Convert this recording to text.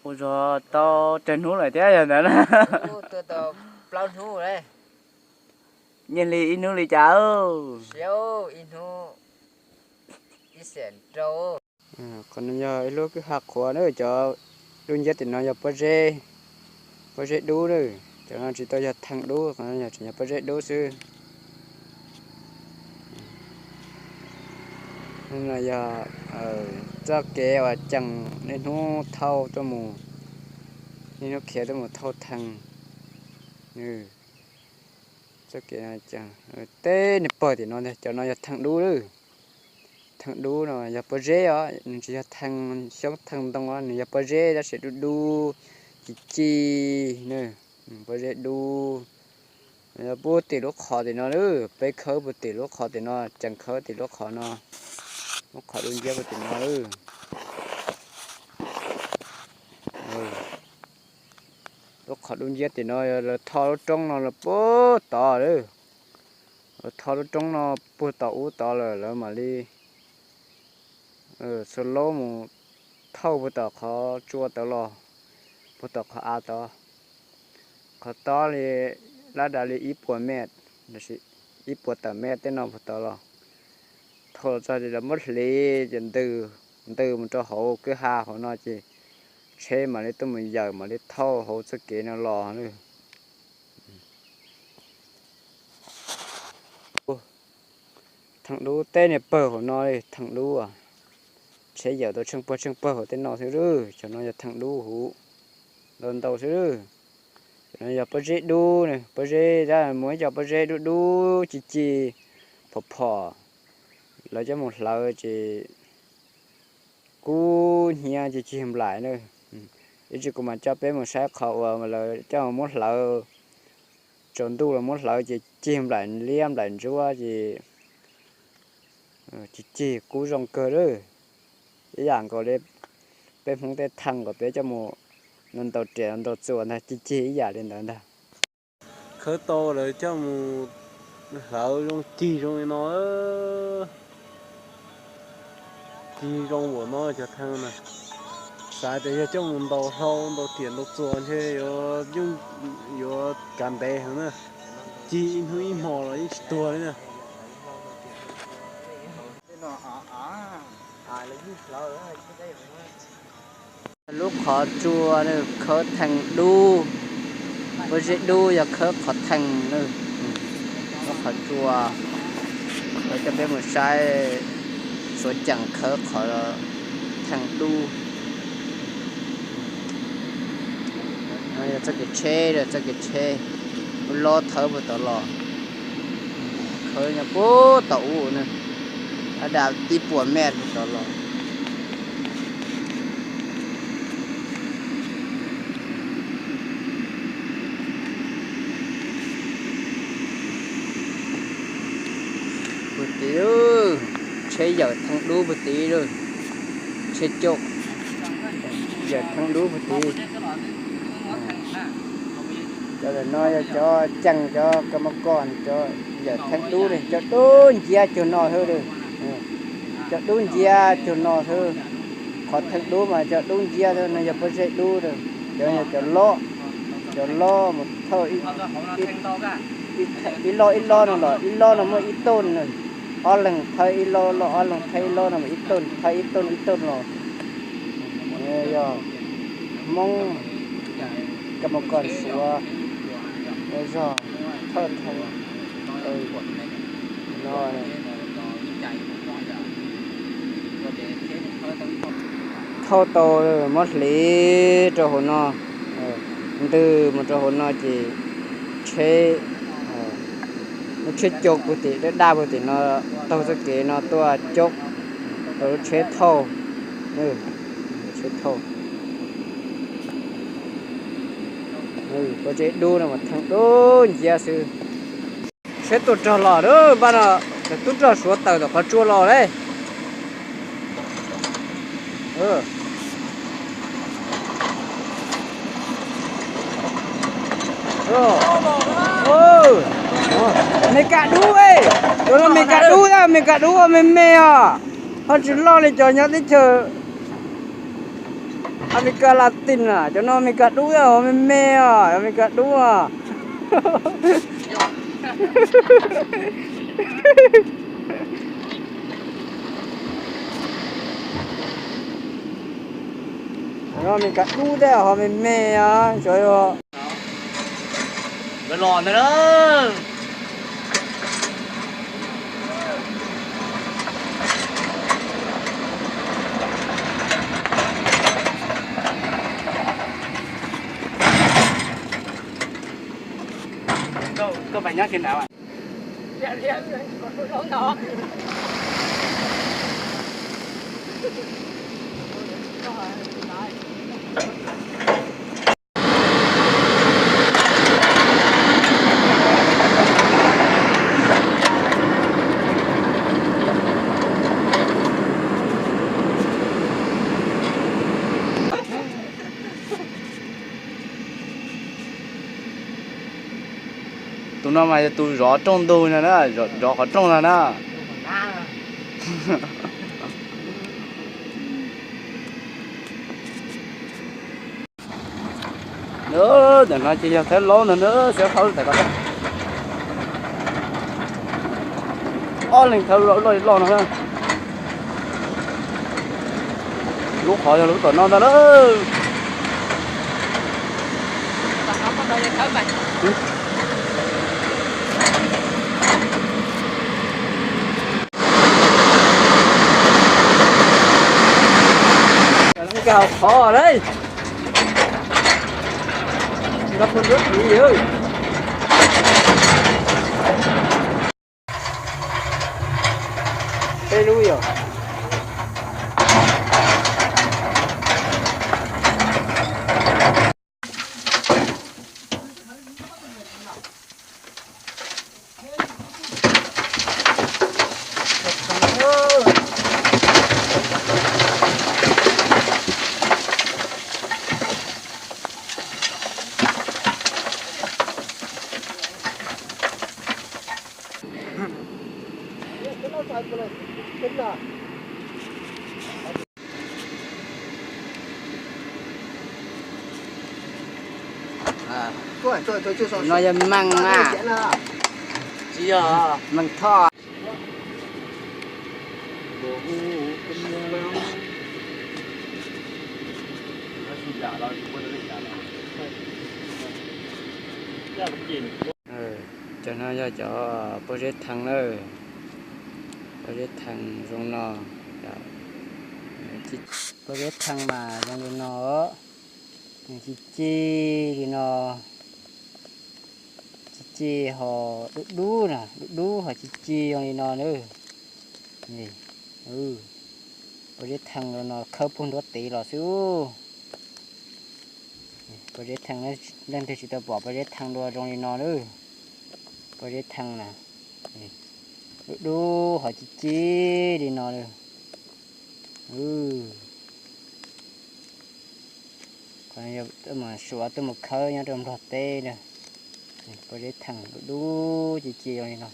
Ua zog tau tsawg hnub lawm thiab yog ntawd na. Nyiaj hli ib hnub li cas? Qhov no yog ib lub kwj ha qhuav na, cov dub nciab tim no yog pob zeb, pob zeb dub na. Cov no tsis tau yog theej dub, qhov no yog tseem yog pob zeb dub xwb. No yog txoj kev uas ceem niaj hnub thauj tuaj mus, niaj hnub khiav tuaj mus thauj theej. Txoj kev teb niag pawg tim no ntag, cov no yog theej dub lawm. Theej dub no yog pob zeb os, nws tsis yog theej xyoob theej ntoo os, nws yog pob zeb tab sis dub dub ci ci na, pob zeb dub. Yog puag tim lub qhov tim no lawm, peb khawb puag tim lub qhov tim no, ceem khawb tim lub qhov no, lub qhov dub nciab puag tim no lawm. Lub qhov dub nciab tim no yog lawv tho lub roob no los puag tod lawm. Lawv tho lub roob no puag tom ub tod lawm, lawv mam li xuas laub mus thauj puag tom qhov tsua tod los, puag tom qhov av tod. Qhov tob li lab dav li ib puas met, ib puas tawm met tej no puag tod los. Thauj los txog ces lawv muab hliv ces ntws, ntws mus rau hauv kwj ha hauv no ces tsheb mam li tuaj mus yawm mam li thauj hauv txoj kev no los lawm. Theej dub teb niag pawg hauv no li, theej dub. Tsheb yawm tau tsheej pawg tsheej pawg hauv tej no xwb lawm, cov no yog theej dub huv ntau ntau xwb lawm. Cov no yog pob zeb dub, pob zeb tab mus ib co pob zeb dub dub ci ci phom phom, lawv coj mus hlawv ces kub hnyiab ces cig nplaim na. Ib tsam kuv mam coj peb mus saib qhov uas lawv coj muab hlawv, tsaus ntuj los muab hlawv ces cig nplaim liab nplaim ntsuab ces cig cig kub zoo kawg lawm. Ib yam nkaus li peb Hmoob tej theej kom peb coj mus ntaus riam ntaus txuas ntag, cig cig ib yam li ntawd ntag. Khawb tau lawv coj mus hlawv zoo cig zoo li no. Cig zoo npaum no cov theej na. Xav tias yog coj mus ntaus hlau ntaus riam ntaus txuas ntshe yuav, yuav kav ntev heev na. Cig ib hnub ib hmo los yeej tsis tuag li na. Lub qhov tsua khawb theej dub, pob zeb dub yog khawb qhov theej. Lub qhov tsua, lawv coj peb mus saib xuav ceem khawb qhov theej dub. No yog txoj kev tsheb, txoj kev tsheb, lub lob thawb puag tod los, khawb nyob puag tom ub na, dab dab ib puas met puag tod los. Puag tid, tsheb yawm theej dub puag tid lawm, tsheb coj yawm theej dub puag tid. Cov ntawm no yog cov ceem, cov kas mas kos, cov yawm theej dub li, cov dub nciab cuag no xwb li. Cov dub nciab cuag no xwb. Qhov theej dub mas cov dub nciab xwb, no yog pob zeb dub. Cov yog cov lob, cov lob mus thawj ib lob ib lob no los ib lob no muaj ib tuj na. Ob leeg thawj ib lob, ob leeg thawj ib lob no mas ib tuj, thawj ib tuj ib tuj los. Yog Hmoob kas mas kos Suav zog thawj theej no. Thauj tau muab hliv rau hauv no, ntws mus rau hauv no ces tsheb, lub tsheb coj puag tim, dab dab puag tim no taug txoj kev no tuaj coob rau lub tsheb thauj, tsheb thauj. Pob zeb dub no mas theej dub nciab xwb. Tsheb tuaj rog los lawm, npaj no cov tub rog Suav tawm tom qhov tsua los lawm. Mes kas dub, cov no mes kas dub, mes kas dub me me os, ho tsis loj li cov nyob teb chaws Amelikas Latin na, cov no Amelikas dub, me me os, Amelikas dub os. Cov no Amelikas dub thiab ho me me os, cov los ntag na. Koj pais nyob tsis nrad. Tus no mas yog tus zov rooj ntug no na, zov qhov rooj no na. Ntawm no ces yog thawb laub ntag na, xyov thawb tawm ko. Ob leeg thawb loj loj no na. Lub qhov yog lub tom no ntag na. Nkag hauv qhov lawm. Nkag puag nruab tid. Peb lub yom. No yog mees na. Tsis yog mees thoj. Cov no yog cov pob zeb theej na. Pob zeb theej zoo no. Pob zeb theej mas zoo li no, ci ci li no. Ci ci ho dub dub na, dub dub ho ci ci zoo li no na. Pob zeb theej zoo no khawb puag nruab tid los xwb. Pob zeb theej, leej twg tsis tau pom pob zeb theej dua zoo li no na. Pob zeb theej na, dub dub ho ci ci li no. Qhov no yog tuaj mus suav tuaj mus khawb nyob rau Nplog teb na. Pob zeb theej dub dub ci ci zoo li no.